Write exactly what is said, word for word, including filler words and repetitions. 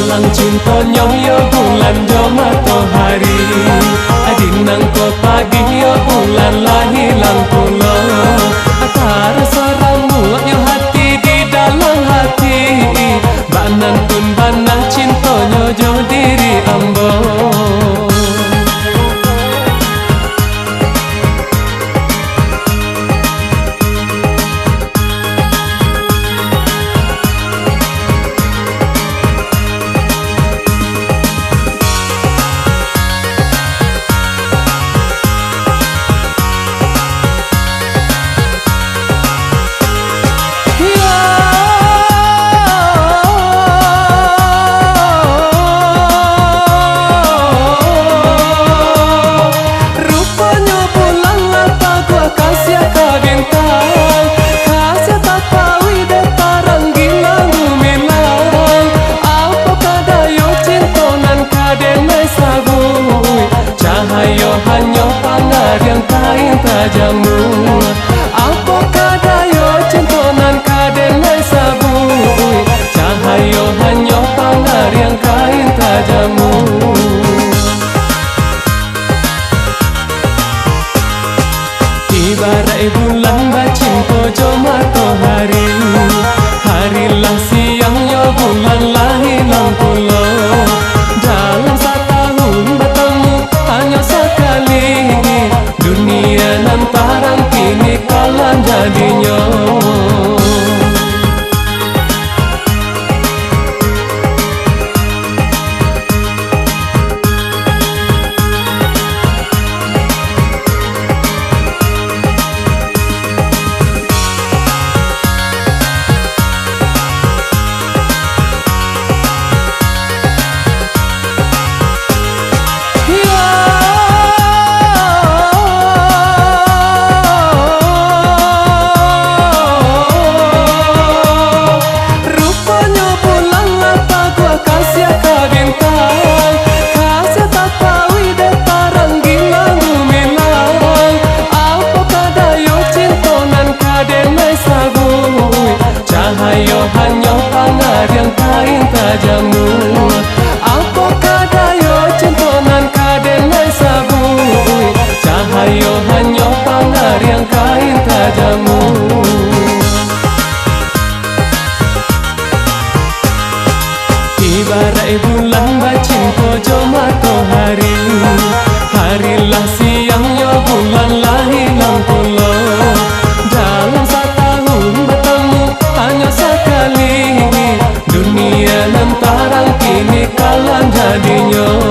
Lang cintonyo yo bulan jo matohari, di nangko pagi yo bulan lah ilang pulo. Taraso rambuak yo hati di dalam hati, bak nan pun bana cintonyo jo diri ambo. Ruponyo bulan lah paguah kasiah ka bintang, kasiah tapauik dek tarang gilang gumilang. Apo ka dayo cinto nan ka den lai sabuik, cahayo hanyo pangariang kain tajamur. Apo ka dayo cinto nan ka den lai sabuik, cahayo hanyo pangariang kain tajamur. Ibaraik bulan bacinto jo matohari, hari lah siang yo bulan lah ilang pulo. Dalam satahun batamu hanyo sakali, dunia nan tarang kini kalam jadinyo. Ruponyo bulan lah paguah kasiah ka bintang, kasiah tapauik dek tarang gilang gumilang. Apo ka dayo cinto nan ka den lai sabuik, cahayo hanyo pangariang kain tajamur. Apo ka dayo cinto nan ka den lai sabuik, cahayo hanyo pangariang kain tajamur. Ibaraik bulan bacinto jo matohari, hari lah siang yo bulan lah ilang pulo. Dalam satahun batamu hanyo sakali, dunia nan tarang kini kalam jadinyo.